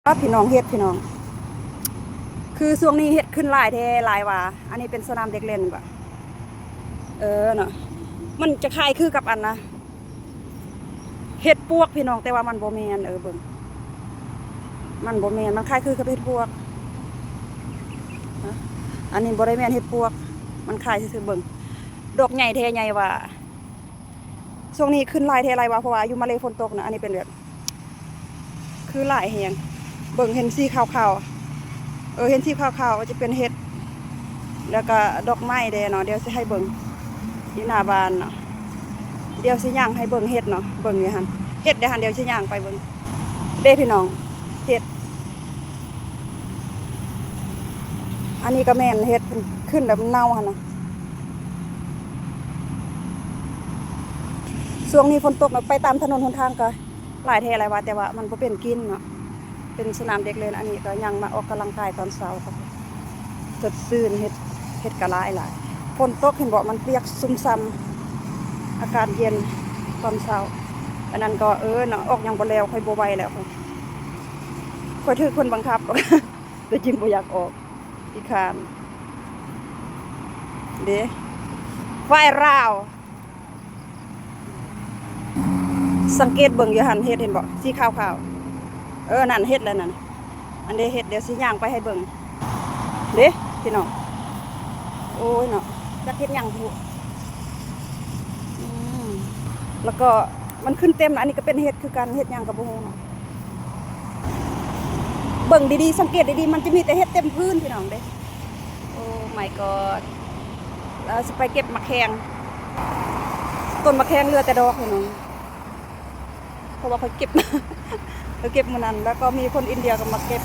ອ່ະ ພີ່ນ້ອງ ເຫັດ ພີ່ນ້ອງ ຄືຊ່ວງນີ້ເຫັດຂຶ້ນຫຼາຍແທ້ຫຼາຍວ່າ. ອັນນີ້ເປັນສະໜາມເດັກຫຼິ້ນບໍ? ເອີເນາະ ມັນຈະຄ້າຍຄືກັບອັນນະ ເຫັດປວກ ພີ່ນ້ອງ ແຕ່ວ່າມັນບໍ່ແມ່ນ. ເອີ ເບິ່ງ ມັນບໍ່ແມ່ນ ມັນຄ້າຍຄືກັບເຫັດປວກ. ອັນນີ້ບໍ່ໄດ້ແມ່ນເຫັດປວກ ມັນຄ້າຍຊື່ໆ. ເບິ່ງ ດອກໃຫຍ່ແທ້ໃຫຍ່ວ່າ. ຊ່ວງນີ້ຂຶ້ນຫຼາຍແທ້ຫຼາຍວ່າ ເພາະວ່າຢູ່ມາເລຝົນຕົກນະ. ອັນນີ້ເປັນແບບ ຄືຫຼາຍແຮງ ເບິ່ງເຫັນສີຂາວໆ. ເອີ ເຫັນສີຂາວໆ ຈະເປັນເຫັດ ແລ້ວກະດອກໄມ້ແດ່ເນາະ. ດຽວຊິໃຫ້ເບິ່ງຢູ່ໜ້າບ້ານເນາະ ດຽວຊິຍ່າງໃຫ້ເບິ່ງເຫັດເນາະ. ເບິ່ງຢູ່ຫັ້ນ ເຫັດເດ້ຫັ້ນ ດຽວຊິຍ່າງໄປເບິ່ງເດ້ພີ່ນ້ອງ ເຫັດ. ອັນນີ້ກະແມ່ນເຫັດ ເພິ່ນຂຶ້ນແບບເນົ່າຫັ້ນນະ. ຊ່ວງນີ້ຝົນຕົກນະ ໄປຕາມຖະໜົນຫົນທາງກະຫຼາຍແທ້ຫຼາຍວ່າ ແຕ່ວ່າມັນບໍ່ເປັນກິນເນາະ. ເປັນສະໜາມເດັກຫຼິ້ນ. ອັນນີ້ກະຍັງມາອອກກຳລັງກາຍຕອນເຊົ້າ ກະສົດຊື່ນ ເຫັດ ເຫັດກະຫຼາຍໆ. ຝົນຕົກເຫັນບໍ່ ມັນປຽກຊຸ່ມຊ່ຳ ອາກາດເຢັນຕອນເຊົ້າ. ອັນນັ້ນກໍ ເອີເນາະ ອອກຍັງບໍ່ແລ້ວ ຂ້ອຍບໍ່ໄຫວແລ້ວ ຂ້ອຍຖືກເພິ່ນບັງຄັບ ແຕ່ຈິງບໍ່ຢາກອອກ ຂີ້ຄ້ານເດ້. ໄຟລາວ ສັງເກດເບິ່ງຢູ່ຫັ້ນ ເຫັດເຫັນບໍ່ ສີຂາວໆ. ເອີ ນັ້ນເຫັດແລ້ວນັ້ນ ອັນເດເຫັດ. ດຽວຊິຍ່າງໄປໃຫ້ເບິ່ງເດ້ພີ່ນ້ອງ. ໂອ້ຍເນາະ ຈັກເຫັດຫຍັງພຸ້ນ. ອືມ ແລ້ວກໍມັນຂຶ້ນເຕັມນະ. ອັນນີ້ກໍເປັນເຫັດຄືກັນ ເຫັດຫຍັງກໍບໍ່ຮູ້ເນາະ. ເບິ່ງດີໆ ສັງເກດດີໆ ມັນຈະມີແຕ່ເຫັດເຕັມພື້ນພີ່ນ້ອງເດ້. Oh my god ລາວຊິໄປເກັບໝາກແຂ້ງ ຕົ້ນໝາກແຂ້ງເຫຼືອແຕ່ດອກພີ່ນ້ອງ ເພາະວ່າຂ້ອຍເກັບ ຂ້ອຍເກັບມື້ນັ້ນ ແລ້ວກໍມີຄົນອິນເດຍກໍມາເກັບ.